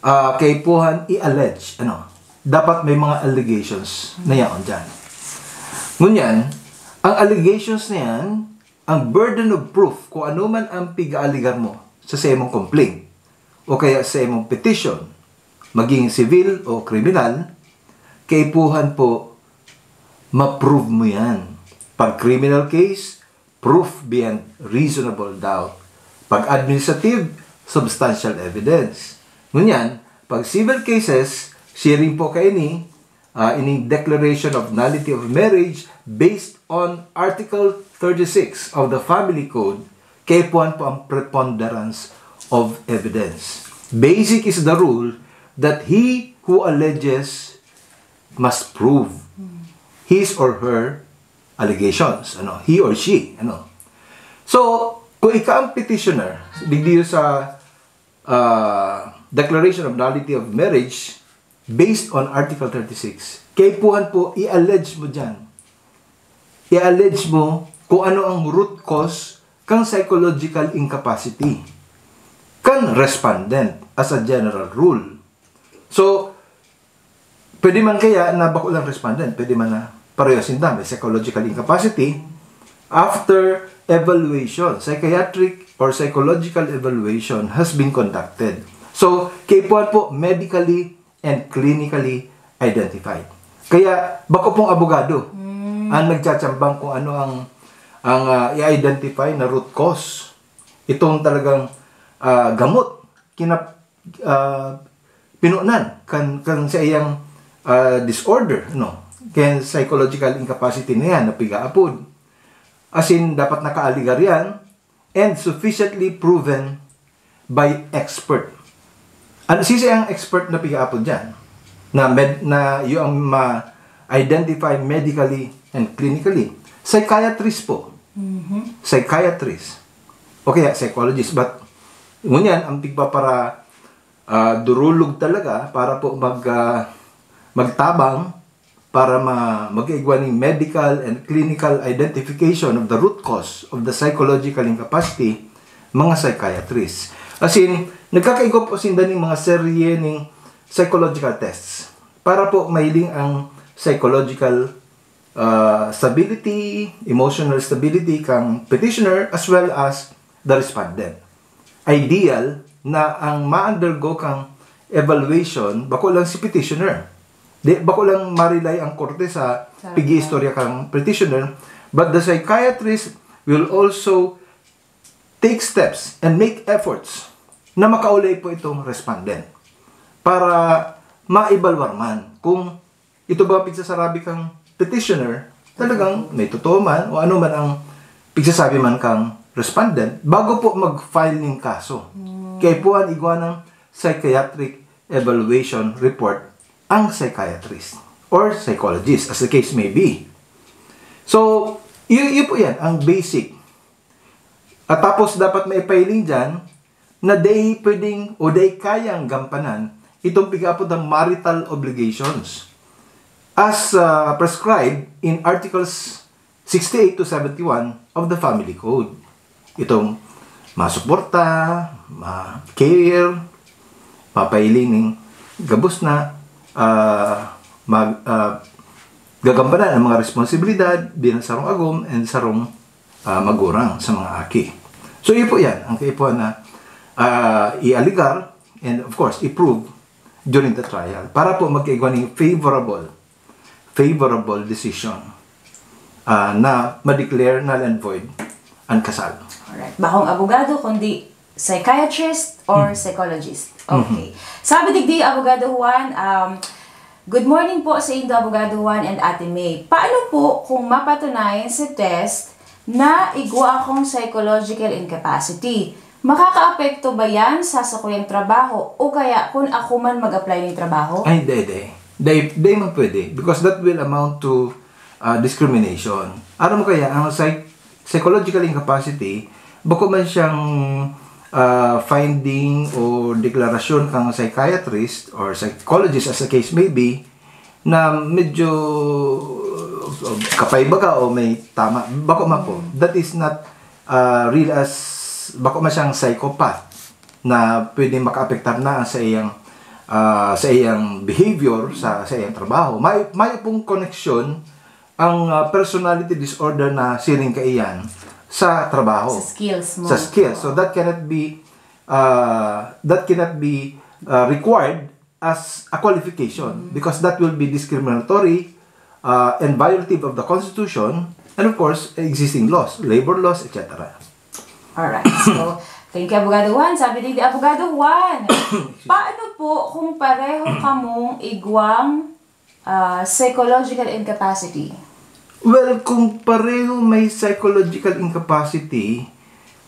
ah, kaipuhan i-allege, ano, dapat may mga allegations na yaon dyan. Ngunyan, ang allegations na yan, ang burden of proof, kung ano man ang pig-aaligar mo sa saimong complaint, o kaya sa imong petition, maging civil o kriminal, kaipuhan po, ma-prove mo yan. Pag criminal case, proof beyond reasonable doubt. Pag administrative, substantial evidence. Ngunyan, pag civil cases, siring po kaini, ah, ining declaration of nullity of marriage based on Article thirty-six of the Family Code, kaipuhan po ang preponderance of evidence. Basic is the rule that he who alleges must prove his or her allegations, ano, he or she, ano. So, kung ika ang petitioner, digdi sa, ah, declaration of nullity of marriage, based on Article thirty-six, kaipuhan po, i-allege mo dyan. I-allege mo kung ano ang root cause kang psychological incapacity kan respondent as a general rule. So, pwede man kaya na bako lang respondent, pwede man na pareho sinda, may psychological incapacity, after evaluation, psychiatric or psychological evaluation has been conducted. So, kaipuhan po, medically and clinically identified. Kaya, bako pong abogado ang nagtsatsampang kung ano ang, ang, ah, i-identify na root cause. Itong talagang, ah, gamot, kinap-, ah, pinunan kan, kan sa iyang, ah, disorder, no? Kan psychological incapacity na yan, na pigaapod. As in, dapat nakaaligar yan and sufficiently proven by expert. Ano, sisay ang expert na pigaapod dyan? Na med-, na yung ma-identify medically and clinically. Psychiatrist po. Psychiatrist. O kaya psychologist. But, ngunyan, ang tigpapara, ah, durulog talaga para po mag, ah, magtabang para ma-, mag-igwa ning medical and clinical identification of the root cause of the psychological incapacity, mga psychiatrists. As in, nagkakaigwa po sinda ning mga serye ning psychological tests para po mahiling ang psychological, ah, stability, emotional stability kang petitioner as well as the respondent. Ideal na ang ma-undergo kang evaluation, bako lang si petitioner. Di, bako lang ma-rely ang korte sa Sa pig-iistorya kang petitioner, but the psychiatrist will also take steps and make efforts na makaulay po itong respondent para maibalwar man kung ito ba pigsasarabi kang petitioner, talagang may totoo man o ano man ang pigsasabi man kang respondent bago po mag-file ning kaso. Kaya po ang igwa ng psychiatric evaluation report ang psychiatrist or psychologist, as the case may be. So, yun, yun po yan, ang basic. At tapos dapat may pailing dyan na dai pwedeng o dai kayang gampanan itong pig-aapod na marital obligations as, ah, prescribed in Articles sixty-eight to seventy-one of the Family Code. Itong masuporta, ma-care, mapailing ning gabos na, ah, mag-, ah, gagampanan ang mga responsibilidad bilang sarong agom and sarong, ah, magurang sa mga aki. So, iyo po yan, ang kaipuhan na, ah, i-alegar and, of course, i-prove during the trial para po magkaigwa ning favorable, favorable decision, ah, na ma-declare null and void ang kasal. Alright. Bakong abogado, kundi psychiatrist or psychologist. Okay. Sabi digdi, Abogado Juan, um, good morning po sa indo, Abogado Juan and Ate May. Paano po kung mapatunayan sa test na igwa akong psychological incapacity? Makakaapekto ba yan sa sakuyang trabaho o kaya kung ako man mag-apply ng trabaho? Ay, hindi, hindi. Hindi, hindi man pwede because that will amount to, ah, discrimination. Aram mo kaya, ang psych-, psychological incapacity, bako man siyang, ah, finding o deklarasyon kang psychiatrist or psychologist as the case may be, na medyo kapay baga o may tama, bako man po. That is not, ah, real as, bako man siyang psychopath na pwedeng makaapektar na sa iyang, ah, sa iyang behavior, sa, sa iyang trabaho. May, may pong koneksyon ang, ah, personality disorder na siring kaiyan sa trabaho. Sa skills mo. Sa skills. So that cannot be, ah, that cannot be, ah, required as a qualification, because that will be discriminatory, ah, and violative of the Constitution and, of course, existing laws, labor laws, et cetera. Alright. So, thank you, Abogado Juan. Sabi din ni Abogado Juan, paano po kung pareho kamong igwang ah, psychological incapacity? Well, kung pareho may psychological incapacity,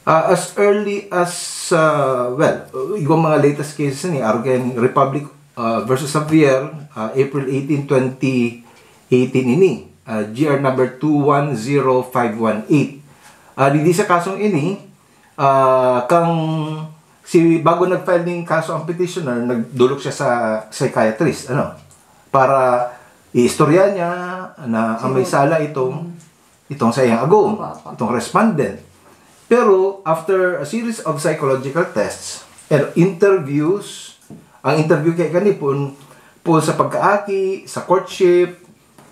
ah, as early as, ah, well, igwang mga latest cases ni, arog kan Republic, ah, versus Javier, ah, April eighteen, twenty eighteen ini, ah, G R number two one zero five one eight. Ah, digdi sa kasong ini, ah, kang si, bago nag-file ning kaso ang petitioner, nagdolok siya sa psychiatrist, ano, para iistorya niya na ang may sala itong, itong sa iyang agom, Opo, opo. itong respondent. Pero after a series of psychological tests and interviews, ang interview kay kani pun, pun sa pagkaaki, sa courtship,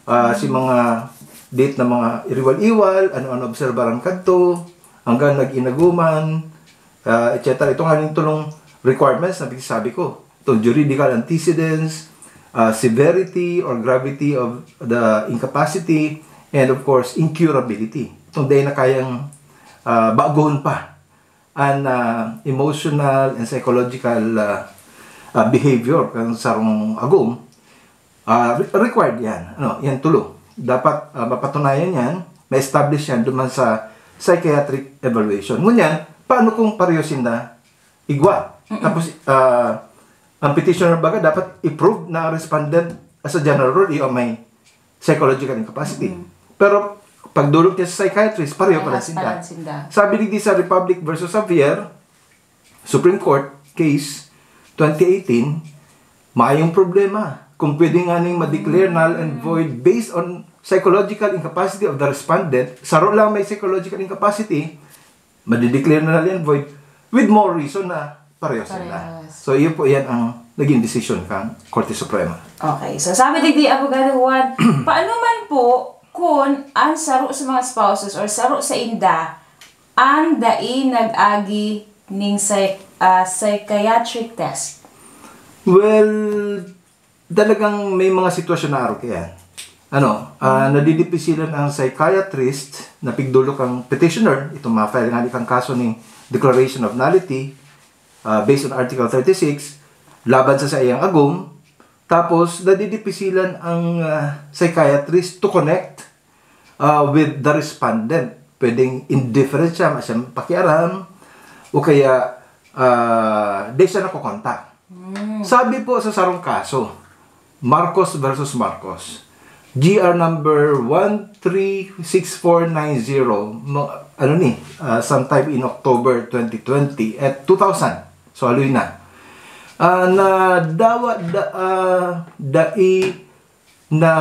ah, si mga date na mga iriwal-iwal, ano-ano obserbaran kadto, hanggang nag-inaguman, ah, et cetera. Ito nga yung tulong requirements na sabi ko. Itong juridical antecedents, ah, severity or gravity of the incapacity, and of course, incurability. Itong dahil na kayang ah, baguhon pa an, ah, emotional and psychological, ah, ah, behavior kan sarong agom, ah, re- required yan. Ano, yan tulo. Dapat, ah, mapatunayan yan, ma-establish yan duman sa psychiatric evaluation. Ngunyan, paano kung pareho sinda igwa? Tapos, ah, ang petitioner baga dapat i-prove na respondent as a general rule, iyo may psychological incapacity. Pero pagdolok niya sa psychiatrist, pareho pa rin Parehas pa sinda. rin sinda. Sabi digdi sa Republic versus Javier, Supreme Court case twenty eighteen, mayong problema kung pwede nga ning ma-declare null and void based on psychological incapacity of the respondent. Saro lang may psychological incapacity, madideclare na null and void with more reason na pareho sila. Parehas. So, iyo po yan ang naging desisyon kan Korte Suprema. Okay. So, sabi digdi, Abogado Juan, paano man po kung ang saro sa mga spouses or saro sa inda ang dai nag-agi ning psych- ah, psychiatric test? Well, talagang may mga sitwasyon na arog kaya. Ano, ah, nadidipisilan ang psychiatrist na pigdolok ang petitioner, itong ma-file nga kang kaso ni declaration of nullity, ah, based on Article thirty-six, laban sa saiyang agom, tapos nadidipisilan ang, ah, psychiatrist to connect, ah, with the respondent. Pwedeng indifferent siya, wala siyang pakiaram, o kaya, ah, di siya nakokontak. Sabi po sa sarong kaso, Marcos versus Marcos, G R number one three six four nine zero, mo, ano ni, ah, sometime in October twenty twenty at two thousand, so aloy na. Ah, nadawa da, ah, dai na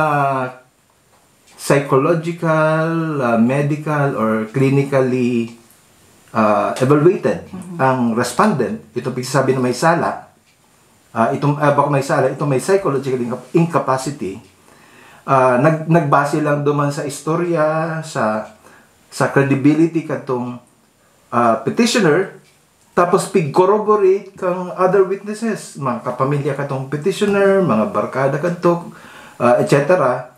psychological, ah, medical, or clinically, ah, evaluated ang respondent, itong pagsasabi na may sala, ah, itong, ah, bako may sala, itong may psychological inca- incapacity, ah, nag, nagbase lang duman sa istorya, sa, sa credibility katong, ah, petitioner, tapos pig-corroborate kang other witnesses, mga kapamilya katong petitioner, mga barkada kadto, ah, et cetera.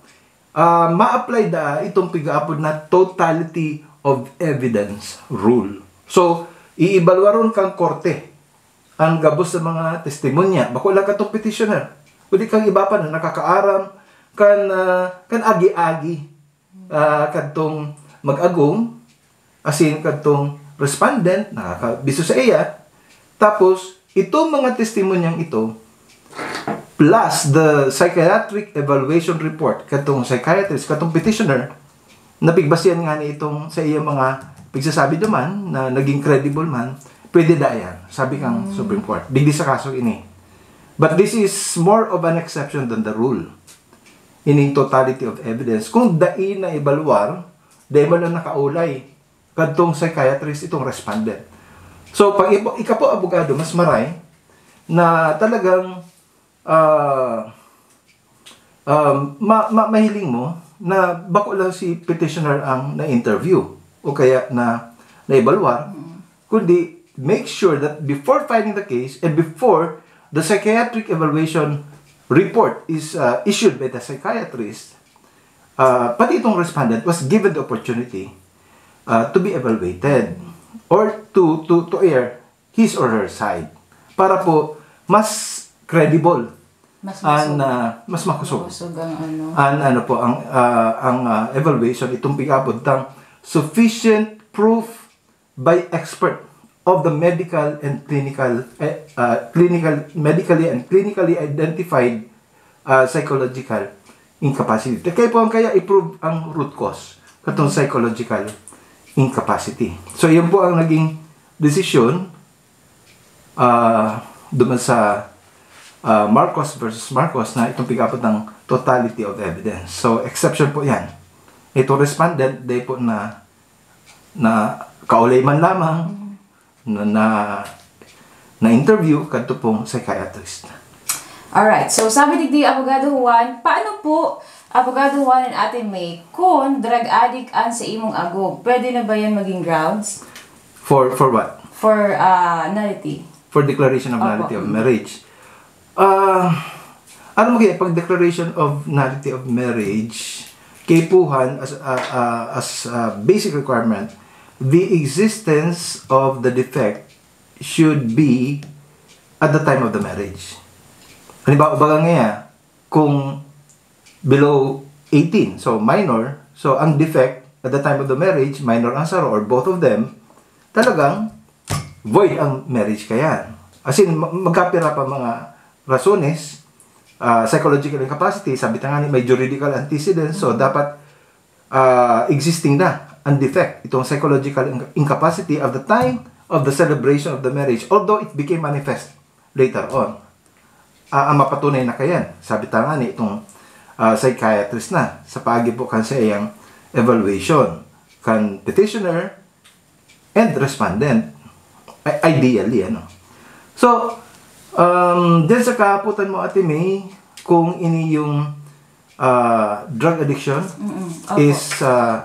Ah, ma-apply da itong pig-aapod na totality of evidence rule. So, iibalwaron kang korte ang gabos sa mga testimonya. Bako lang katong petitioner. Kundi kang iba pa na nakakaaram kan, ah, kan agi-agi, ah, kadtong mag-agom, asin kadtong respondent, nakakabisto sa iya. Tapos, itong mga testimonyang ito, plus the psychiatric evaluation report, katong psychiatrist, katong petitioner, napigbasihan nga ni itong sa iya mga pigsasabi duman na naging credible man, pwede da yan, sabi kang Supreme Court. Digdi sa kaso ini. But this is more of an exception than the rule. Ining totality of evidence. Kung dai na ibalwar, dai man lang nakaulay kadtong psychiatrist itong respondent. So, pag ipo- ikapo abogado, mas maray na talagang Ah, um, ma- ma- mahiling mo na bako lang si petitioner ang na-interview o kaya na naibalwar, kundi make sure that before filing the case and before the psychiatric evaluation report is uh, issued by the psychiatrist, uh, pati itong respondent was given the opportunity uh, to be evaluated or to to to air his or her side para po mas credible Mas and masug- uh, mas makusog Kusog ang ano. Ang ano po ang ah, ang ah, evaluation itong pigapod tang sufficient proof by expert of the medical and clinical eh, ah, clinical medically and clinically identified ah, psychological incapacity. Kaya po ang kaya i-prove ang root cause katong psychological incapacity. So yun po ang naging desisyon ah, duman sa ah, Marcos versus Marcos na itong pigapod ng totality of evidence. So exception po yan. Itong respondent, day po na na kaulay man lamang na na, na interview kadto pong psychiatrist. Alright. So, sabi digdi, Abogado Juan, paano po, Abogado Juan and Ate May, kung drug addict an sa imong agom? Pwede na ba yan maging grounds For for what? for uh, nullity? For declaration of Opo. Nullity of Marriage. Ah, ano mo kaya pag declaration of nullity of marriage, kaipuhan as uh, uh, as uh, basic requirement, the existence of the defect should be at the time of the marriage. Halimbawa, baga nga kung below eighteen, so minor, so ang defect at the time of the marriage, minor ang saro or both of them, talagang void ang marriage kayan. As in, ma- magkapira pa mga rasones, ah, psychological incapacity, sabi ta nga ni may juridical antecedent, so dapat ah, existing na ang defect, itong psychological inc- incapacity of the time of the celebration of the marriage, although it became manifest later on. Ah, ang mapatunay na kayan, sabi ta nga ni itong ah, psychiatrist na sa paagi po kan sa iyang evaluation kan petitioner and respondent. I- ideally, ano. So, um, din sa kahaputan mo, Ate May, kung ini yung uh, drug addiction Mm-mm. Opo. is uh,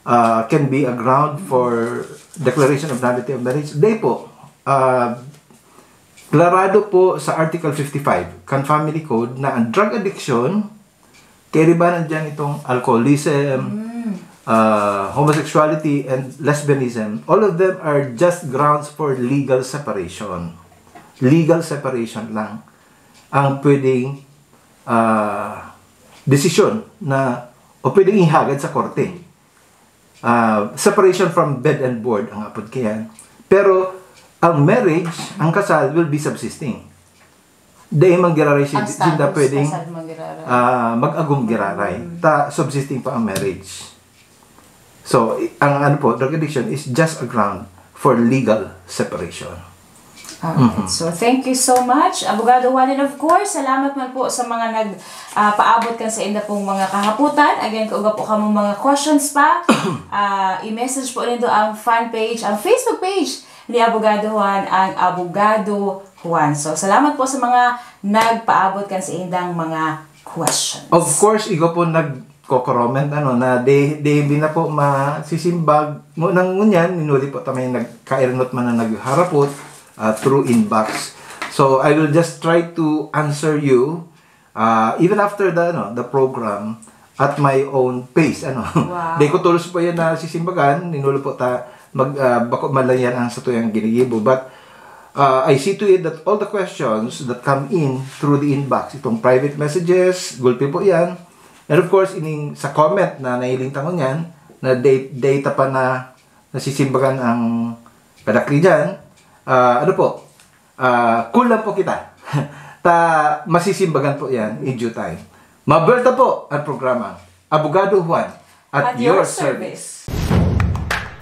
uh, can be a ground for declaration of nullity of marriage. Day po, uh, klarado po sa Article fifty-five kan Family Code na ang drug addiction, kairibanan dyan itong alcoholism, uh, homosexuality, and lesbianism. All of them are just grounds for legal separation. Legal separation lang ang pwedeng ah, desisyon na o pwedeng ihagad sa korte. Ah, separation from bed and board ang apod kayan. Pero ang marriage, ang kasal will be subsisting. Dahil manggiraray si Ang Jinda status, pwedeng kasal, manggiraray. ah, mag-agom giraray. Ta subsisting pa ang marriage. So, i- ang ano po, drug addiction is just a ground for legal separation. Alright. So, thank you so much, Abogado Juan. And of course, salamat man po sa mga nag ah, paabot kan sa inda pong mga kahaputan. Again, kung uga po kamo mga questions pa, ah, i-message po nindo ang fan page, ang Facebook page ni Abogado Juan, ang Abogado Juan. So, salamat po sa mga nagpaabot kan sa indang mga questions. Of course, igo po nagko-comment ano na de de di na po masisimbag mo nang ngunyan minuli po ta may nagkairnot man na nagharapot ah, through inbox. So I will just try to answer you uh, even after the ano, the program at my own pace ano. Wow. Di ko tulos po yan na sisimbagan, ninulo po ta mag uh, bako malayan ang sa tuyang ginigibo, but uh, I see to it that all the questions that come in through the inbox, itong private messages, gulpi po yan. And of course, ining sa comment na nailing tangon yan, na day, day ta pa na nasisimbagan ang kadakli dyan, ah, ano po, ah, cool lang po kita. Ta masisimbagan po yan in due time. Maberta po ang programa. Abogado Juan, at, your service.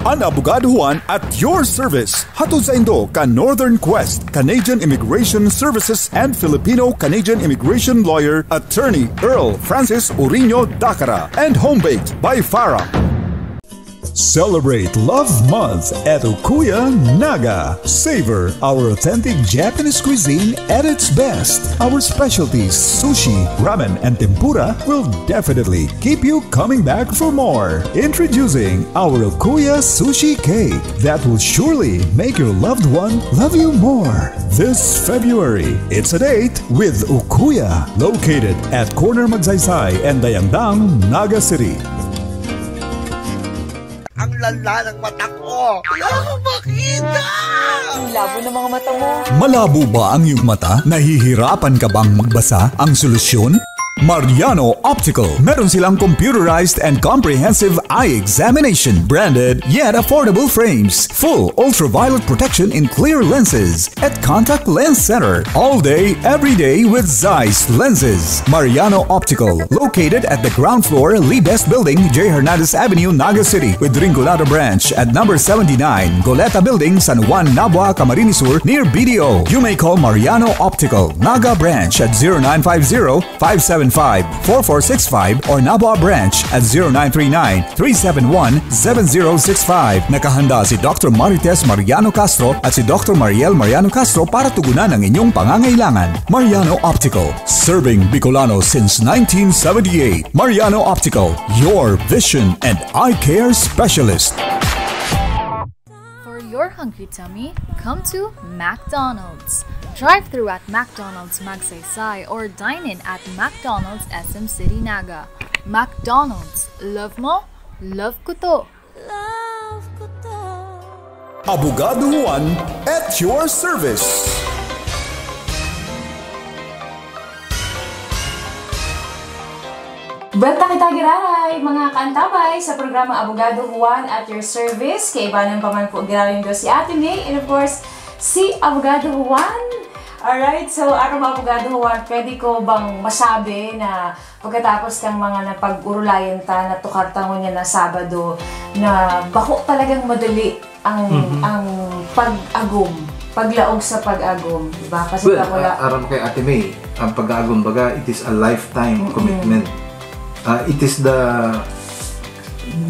An Abogado Juan at your service. Hatod saindo kan Northern Quest, Canadian Immigration Services and Filipino-Canadian Immigration Lawyer, Attorney Earl Francis Uriño Dacara, and Homebaked by Farah. Celebrate Love Month at Okuya Naga. Savor our authentic Japanese cuisine at its best. Our specialties, sushi, ramen, and tempura, will definitely keep you coming back for more. Introducing our Okuya Sushi Cake that will surely make your loved one love you more. This February, it's a date with Okuya, located at Corner Magsaysay and Dayangdang, Naga City. Ang lala ng mata ko. Wala akong makita! Ang labo ng mga mata mo. Malabo ba ang iyong mata? Nahihirapan ka bang magbasa? Ang solusyon? Mariano Optical. Meron silang computerized and comprehensive eye examination, branded yet affordable frames, full ultraviolet protection in clear lenses, at Contact Lens Center. All day, every day with Zeiss lenses. Mariano Optical, located at the ground floor, Lee Best Building, J Hernandez Avenue, Naga City, with Rinconada Branch at number seventy-nine, Goleta Building, San Juan, Nabua, Camarines Sur, near B D O. You may call Mariano Optical, Naga Branch at zero nine five zero, five seven five, four four six five or Nabua Branch at zero nine three nine, three seven one, seven zero six five. Nakahanda si Doctor Marites Mariano Castro at si Doctor Mariel Mariano Castro para tugunan ang inyong pangangailangan. Mariano Optical, serving Bicolano since nineteen seventy-eight. Mariano Optical, your vision and eye care specialist. For your hungry tummy, come to McDonald's. Drive through at McDonald's Magsaysay or dine in at McDonald's S M City Naga. McDonald's, love mo, love ko to. Love ko to. Abogado Juan at your service. Balik na kita giraray, mga kaantabay, sa programa Abogado Juan at your service. Kaibanan pa man po giraray nindo si Ate May and of course, si Abogado Juan. Alright, so ano, Abogado Juan, pwede ko bang masabi na pagkatapos kang mga napag-urulayan ta, natukar ta ngunyan na Sabado, na bako talagang madali ang Mhm. ang pag-agom, paglaog sa pag-agom, di ba? Kasi Well, pag wala a- aram kay Ate May, ang pag-aagom baga, it is a lifetime Mm-mm. commitment. Ah, it is the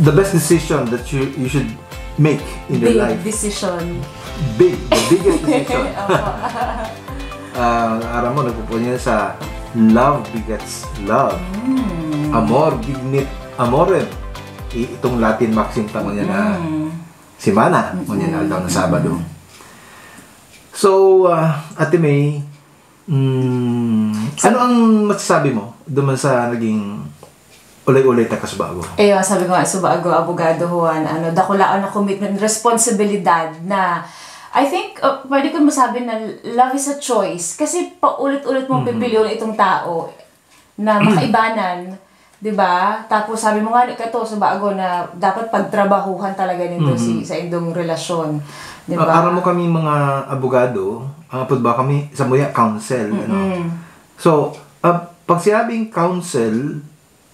the best decision that you you should make in your Big life. decision. Big, the biggest decision. Opo. Ah, aram mo, nagpupunyo sa love begets love. Mm. Amor dignit amorem. I- itong Latin maxim ta ngunyan na Mm. semana, Mm-mm. ngunyan na aldaw na Sabado. So, ah, Ate May, mm, Sa- ano ang masasabi mo duman sa naging ulay-ulay ta kasubago? Ayun, sabi ko nga, subago, Abogado Juan, ano, dakulaon na commitment, responsibilidad na, I think, uh, pwede ko masabi na love is a choice. Kasi paulit-ulit mong Mhm. pipilion itong tao na makaibanan, di ba? Tapos sabi mo nga, kato, subago na dapat pagtrabahuhan talaga nito si, Mhm. sa indong relasyon, di Ah, ba? aram mo kami mga abogado, ang apod ba kami, sa muya, counsel, ano? Mm-mm. So, ah, pag sinabing counsel,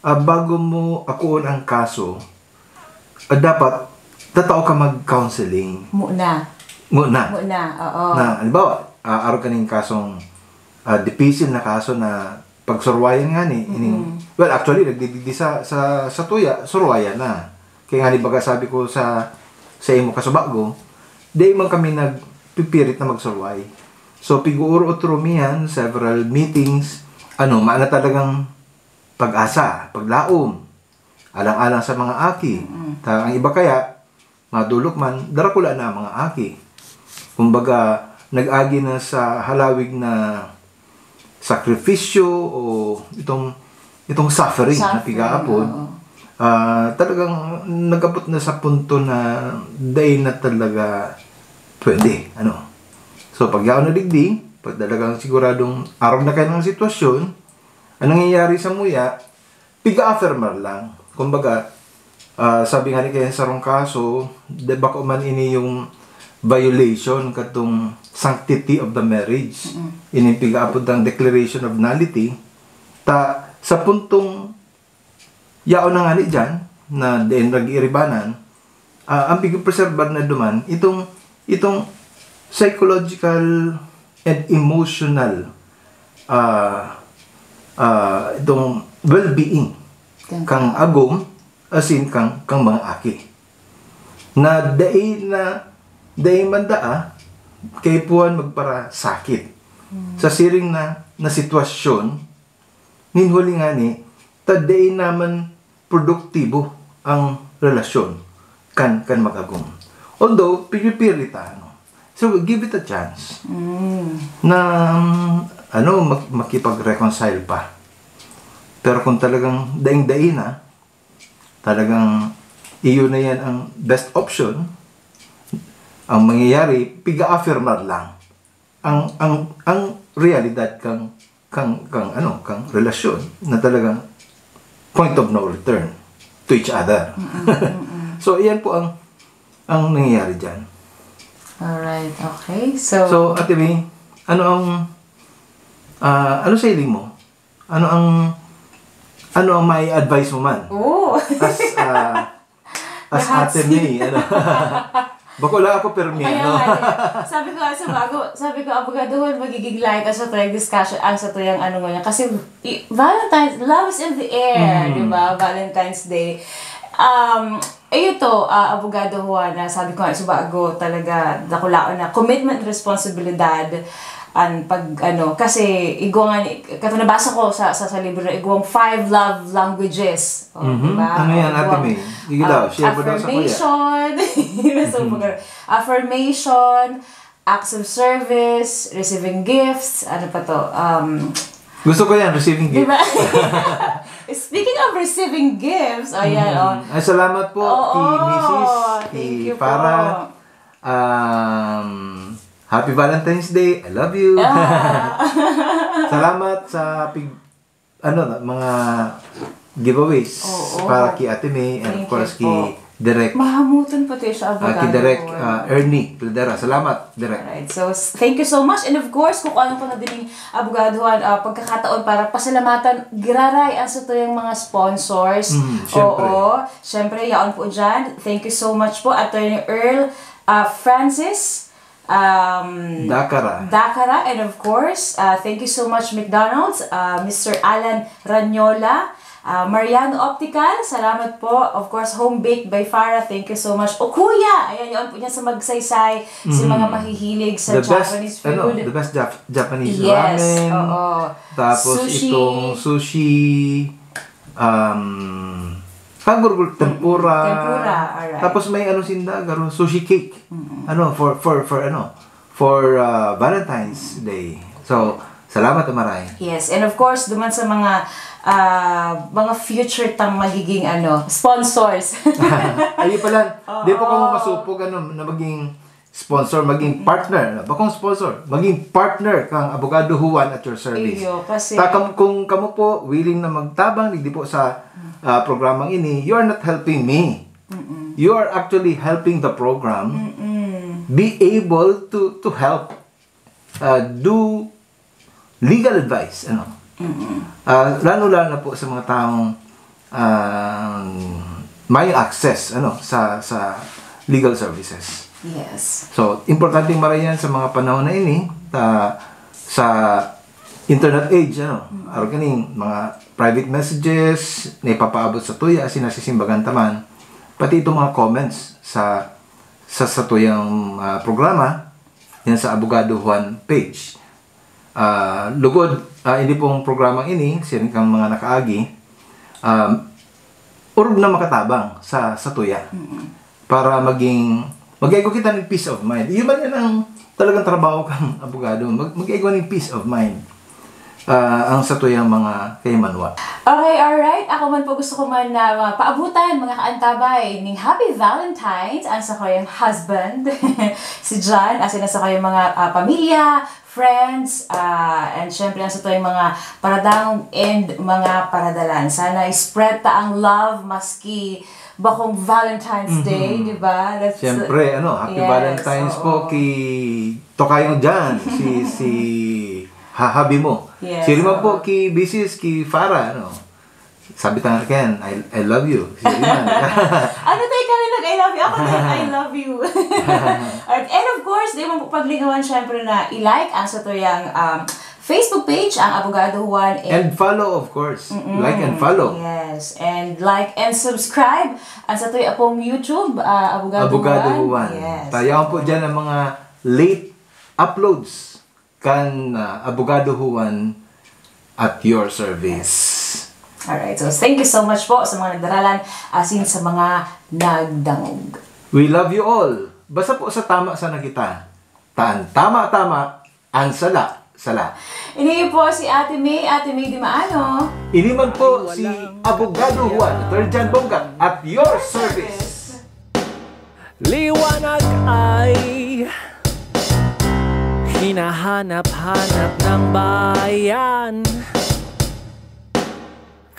ah, bago mo akuon ang kaso, ah, dapat tatao ka mag-counseling. Muna. Muna. Muna, oo. Na, halimbawa, ah, arog kaning kasong, ah, dipisil na kaso na pagsurwayan nga ni, ining, Mm. well, actually, nagdidigdi sa, sa, sa tuya, surwayan na. Kaya nga, di ba, sabi ko sa, sa imo kasubago, di man kami nagpipirit na magsurway. So, pig-uuro-utro mi yan, several meetings, ano, maana talagang pag-asa, paglaom, alang-alang sa mga aki. Mm. Ta, ang iba kaya, madulok man, darakula na ang mga aki. Kumbaga, nag-agi na sa halawig na sakripisyo o itong, itong suffering na Suffering, pigaapod. oo. Ah, talagang nag-abot na sa punto na dai na talaga pwede, ano. So, pag yaon na digdi, pag talagang siguradong arog na kayo ng sitwasyon, ang nangyayari sa muya, piga-affirmar lang. Kumbaga, ah, sabi nga ni kaya sa sarong kaso, di ba ko man ini yung violation katong sanctity of the marriage? Mm. Ini pigaapod ang declaration of nullity. Ta, sa puntong yaon na nga ni dyan, na diin nag-iiribanan, ah, ang pigpreserbar na duman, itong, itong psychological and emotional, ah, ah, itong well-being Kang kang agom, asin kang, kang mga aki. Na dai na, dai man daa kaipuhan magparasakit sa siring na, na sitwasyon, nin huli ngani, ta dai naman produktibo ang relasyon kan, kan mag-agom. Although, pipipiri ta, ano. So, give it a chance Mm. na, um, ano, mag-, makipag-reconcile pa. Pero kung talagang daing-dai na, talagang iyo na yan ang best option, ang mangyayari, piga-afirmar lang ang, ang, ang realidad kang, kang, kang, ano, kang relasyon na talagang point of no return to each other. Mm-mm, mm-mm. So, iyan po ang, ang nangyayari dyan. Alright, okay. So, So, Ate May, ano ang, ah, ano sa hiling mo? Ano ang, ano ang may advice mo man? Oo. As, ah, as Lahat Ate May, ano? Bako lang ako, pero may Kaya ano. nga, eh. Sabi ko nga sa bago, sabi ko, "Abogado, magiging light ang satuyang discussion, ang satuyang ano ngayon." Kasi, i-, Valentine's, love is in the air, Mm. di ba? Valentine's Day. Um, ayun to, ah, Abogado Juana, sabi ko nga sa bago, talaga, dakulaon na commitment, responsibilidad, ang pag, ano, kasi igwa nga ni, kato nabasa ko sa, sa, sa libro na igwang five love languages. O, Mhm. di ba? Ano yan, Ate Igwang, May? Sige daw, ah, share mo daw sa kuya. Affirmation. So, Mhm. pag-, affirmation, acts of service, receiving gifts, ano pa to? Um, Gusto ko yan, receiving di ba? gifts. Speaking of receiving gifts, o yan, o. Mhm. Ay, salamat po, Oo, T Missus, thank T you po. Farah. Um, Happy Valentine's Day. I love you. Ah. Salamat sa pig-, ano, na, mga giveaways Oo. para ki Ate May and of Thank course you ki po. Direk, Mahamuton pati siya, ah, ki Abogado Direk, Juan. ah, Ernie Pildera. Salamat, Direk. Alright. So, s-, thank you so much. And of course, kung ano ko na din yung Abogado Juan, ah, pagkakataon para pasalamatan, giraray ang satuyang mga sponsors. Mm, syempre. Oo. Syempre, yaon po dyan. Thank you so much po, Attorney Earl, ah, Francis, um, Dakara. Dakara, and of course, uh, thank you so much, McDonald's, uh, Mister Alan Ranyola, uh, Mariano Optical, salamat po. Of course, Home Baked by Farah, thank you so much. Okuya, ayan, yaon po niya sa Magsaysay, sa mga Mm. mahihilig sa The best, Japanese ano, food. the best Jap-, Japanese Yes, ramen. oo. Tapos Sushi. itong sushi, um, kagurgul, Mm-mm. tempura. Tempura, alright. Tapos may ano sinda, garo, sushi cake. Mm-mm. Ano, for, for, for ano, for, uh, Valentine's Day. So, salamat na maray. Yes, and of course, duman sa mga, ah, mga future tang magiging, ano, sponsors. Ayun pala, di pa kamo Oo. masupog, ano, na maging sponsor, maging Mm. partner. Bakong sponsor, maging partner kang Abogado Juan at your service. Iyo, kasi Ta-, kam-, kung kamo po willing na magtabang, digdi po sa, Mm. ah, programang ini, you are not helping me. Mm-mm. You are actually helping the program Mm-mm. be able to, to help, uh, do legal advice, ano. Mm-mm. Ah, lalo-lalo na po sa mga taong, ah, may access, ano, sa, sa legal services. Yes. So, importanteng maray yan sa mga panahon na ini, ta-, sa internet age, ano, Mm. arog kaning mga private messages na ipapaabot sa tuya, asin nasisimbagan ta man, pati itong mga comments sa, sa, sa tuyang, ah, programa, yan sa Abogado Juan page. Ah, lugod, ah, ini pong programang ini, siring kang mga nakaagi, um, orog na makatabang sa, sa tuya. Mm-mm. Para maging, mag-ego kita ng peace of mind. Iyo man yan ang talagang trabaho kang abogado. Mag-, mag-ego ng peace of mind. Ah, ang sa tuyang mga kaimanwa. Okay, alright. Ako man po gusto ko man na, ah, paabutan, mga kaantabay, ning Happy Valentine's, ang sa kayang husband, si John, as in, sa kayang mga, ah, pamilya, friends, ah, and syempre, ang sa tuyang mga paradangog and mga paradalan. Sana i-spread ta ang love, maski bakong Valentine's Day, Mhm. di ba? That's, Siyempre, ano, happy Yes, Valentine's oo. po ki Tokayong John, si, si hahabi mo. Yes, Siri man oo. po ki Bisis, ki Farah, ano. Sabi ta nga ken, "I, I love you." Siri man. Ano tayo ka rin nag-I love you? Ako din, I love you. At, and of course, di mo paglingawan, syempre, na i-like ang sa tuyang, um, Facebook page, ang Abogado Juan. And follow, of course. Like and follow. Yes. And like and subscribe. Ang sa tuya pong YouTube, uh, Abogado, Abogado Juan. Yes. Tayawan po dyan ang mga late uploads kan uh, Abogado Juan at your service. Alright. So, thank you so much po sa mga nagdaralan, asin sa mga nagdangog. We love you all. Basta po sa tama sana kita. Taan tama-tama, ang sala, sala. Ini po si Ate May, Ate May Dimaano. Ini man po si Abogado Juan, Attorney John Bongga, at your service. Liwanag ay hinahanap-hanap ng bayan.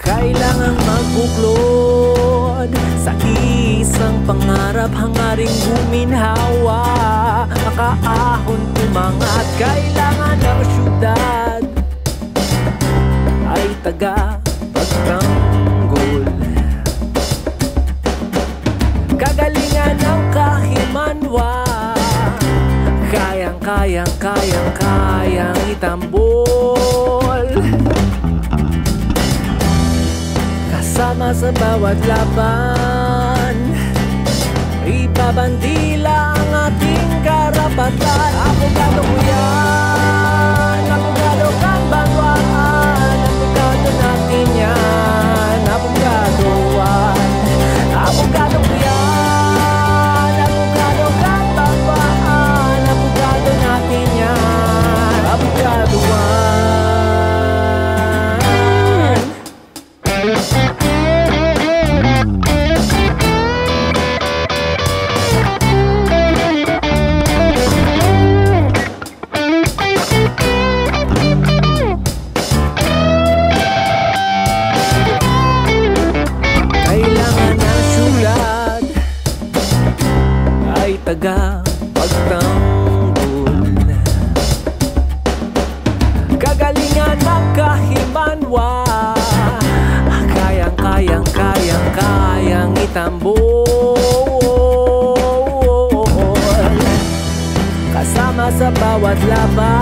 Kailangang magbuklod sa kiisang pangarap, hangaring guminhawa, makaahon, umangat. Kailangan ng syudad ay taga pagtanggol. Kagalingan ng kahimanwa, kayang, kayang, kayang, kayang itambol. Kasama sa bawat laban, ibabandila ang ating karapatan. Abogado ko yan, abogado kan banwaan, abogado natin yan, abogado Juan. Abogado ko yan, abogado kan banwaan, abogado natin yan, abogado Juan. Kailangan ng syudad ay taga pagtanggol. Kagalingan magkahimanwa, kayang, kayang, kayang, kayang itambol. Kasama sa bawat laban.